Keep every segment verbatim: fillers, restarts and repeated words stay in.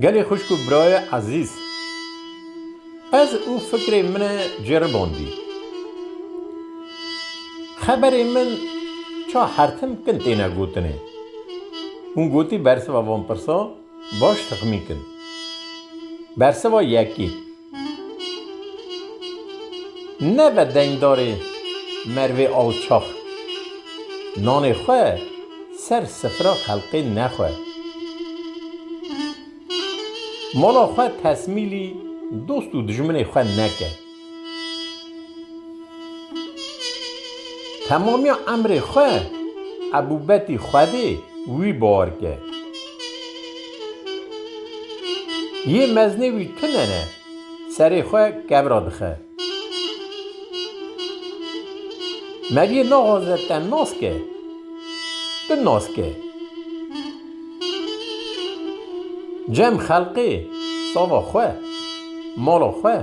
Gelê xwişk û birayê ezîz, ez û fikrê min e ceribandî. Xeberê min ça her tim kin têne gotinê. Hûn gotî bersiva van pirsa baş texmîn kin. Bersiva yekê. Neve deyndarê mervê alçax. Nanê xwe ser sifra xelqê nexwe. Mala xwe tesmîlî dost û dijminê xwe neke. Temamiya emrê xwe ebûbetî Xwedê wî bawer ke. Yê mezinê wî tune ne, serê xwe kevra dixe. Meriyê naxwaze te nas ke, tu nas ke. Cem xelqê sava xwe, mala xwe,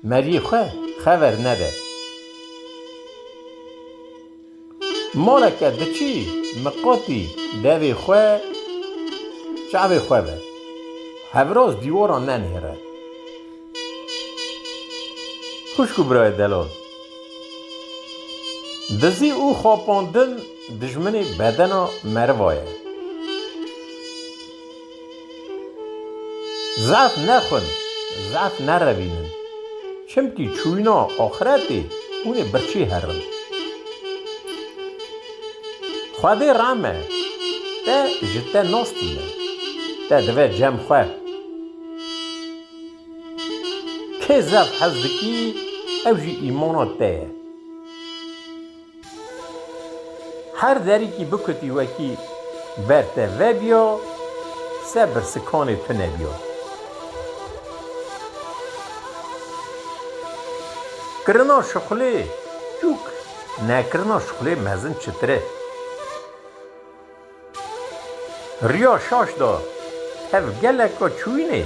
meriyê xwe xever nede. Maleke diçî miqatî devê xwe, çavê xwe ve. Hevraz dîwara nenihêre. Xwişk û birayê delal. Dizî û xapandin dijminê bedena meriva ye. Zehf nexwin, zehf nerevînin. Çimkî çûyîna axretê hûn ê birçî herin. Xwedê rehme, te ji te nas tîne. Te dive cem xwe. Kê zehf hez dikî, ew jî îmana te ye. Her derîkî bikutî wekî ber te vebiya, sebir sikanê tu nebiya. Kirina şixulê çûk, nekirina şixulê mezin çitir e. Riya şaş da tev geleka çûyînê.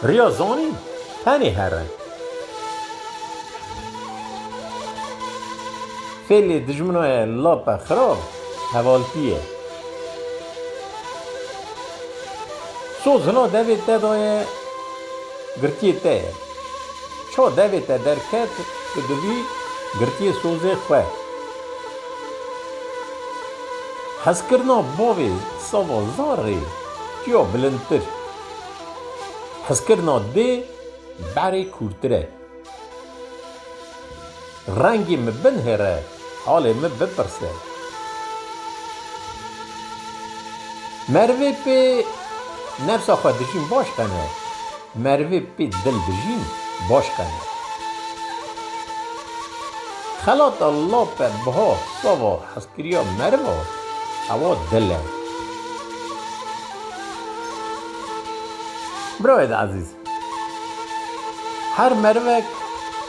Riya zanîn tenê here. Fêlê dijmina ye lape xirab, hevaltî ye. Soz hina devê te daye, girtiyê te ye. Ça devê te derket, tu divî girtiyê sozê xwe. Hezkirina bavê sava zarê çiya bilindtir. Hezkirina dê berê kûrtir e. Rengê min binihêre, halê min bipirse. Merivê pê nefsa xwe dijîn baş qene. Merivê pê dil dijîn baş qene. Xelata lape biha sava hezkiriya meriva ewa dil e. Birayê de ezîz, her merivek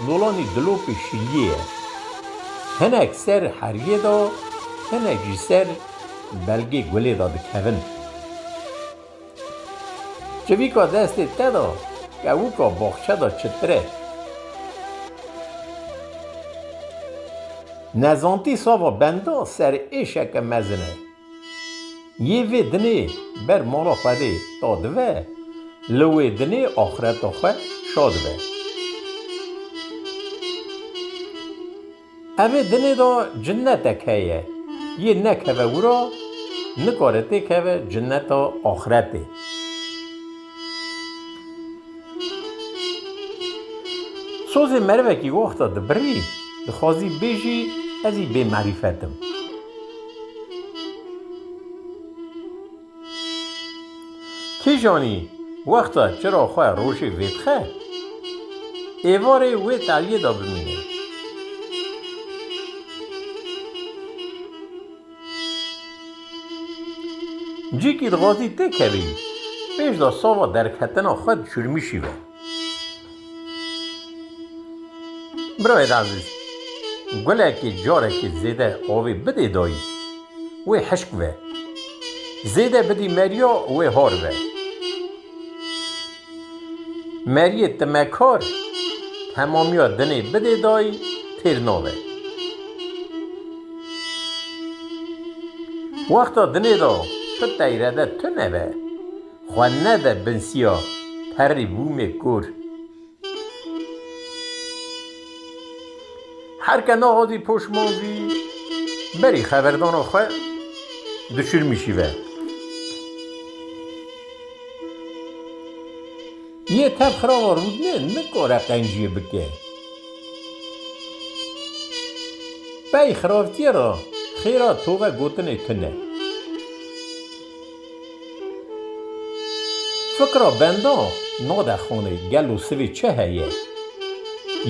dolanî dilopê şiliyê ye. Hinek ser heriyê de, hinek jî ser belgê gulê de dikevin. Çivîka destê te de kewika baxçe de çitir e. Nezantî sava benda ser êşeke mezin e. Yê vê dinê ber mala Xwedê ta dive, li wê dinê axireta xwe şa dibe. Evê dinê de cinnetek heye, yê nekeve wira, nikare têkeve cinneta axretê. Sozê merivekî wexta dibirî, dixwazî bêjî, ez î bêmerîfet im. Kîjanî wexta çira xwe rojê vêdixe, êvarê wê teliyê de bimîne. Cîkî dixwazî têkevî, pêş de sava derketina xwe dişûrmîşî be. Birayê ezîz, gulekê carekê zêde avê bidê dayî, wê hişk ve. Zêde bidî meriya, wê har ve. Meriyê timekar temamiya dinê bidê dayî têr nabe. Wexta dinê de tu teyrede tune be, xwe nede bin siya, perî bûmê kor. Her ke naxwazî poşman bî, berî xeberdana xwe dişirmîşî ve. Yê tev xirava rûdine nikare qenciyê bike. Pey xiravtiyê re xêra tove gotinê tune. Fikra benda nade xanê gelo sivê çi heye?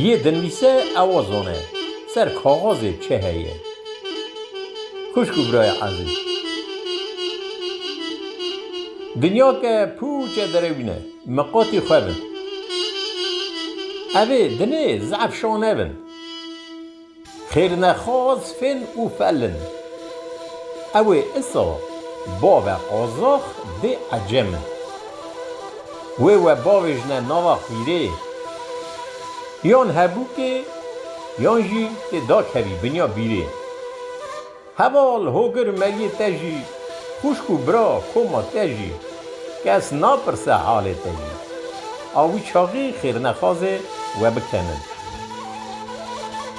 Yê dinivîse ewa zane ser kaxazê çi heye. Xwişk û birayê ezîz, dinyake pûçe derewîne, miqatî xwe bin. Evê dinê zehf şane bin. Xêrnexwaz fên û fel in. Ew ê isa bave qazax dê ecem in. Wê we bavêjne nava qîrê. Yan hebûkê, yan jî tê dakevî binya bîrê. Heval hogir meyê te jî, xwişk û bira koma te jî, kes napirse halê te jî. A wî çaxî xêrnexwazê we bikenin.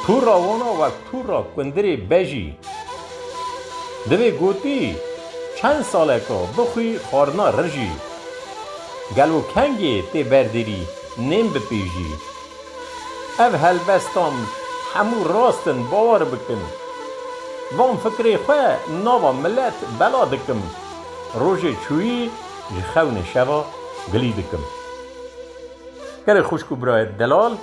Tûra wana wek tûra kundirê bejî. Divê gotî, çend saleka bixwî xwarina rijî. Gelo kengê tê berdêrî nêm bipêjî. Ev helbestan hemû rast in, bawer bikin. Van fikrê xwe nava milet bela dikim. Rojê çûyî ji xewnê şeva gilî dikim. Gelê xwişk û birayê delal,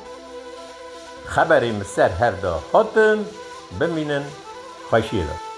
xeberê min ser hev de hatin, bimînin xweşiyê de.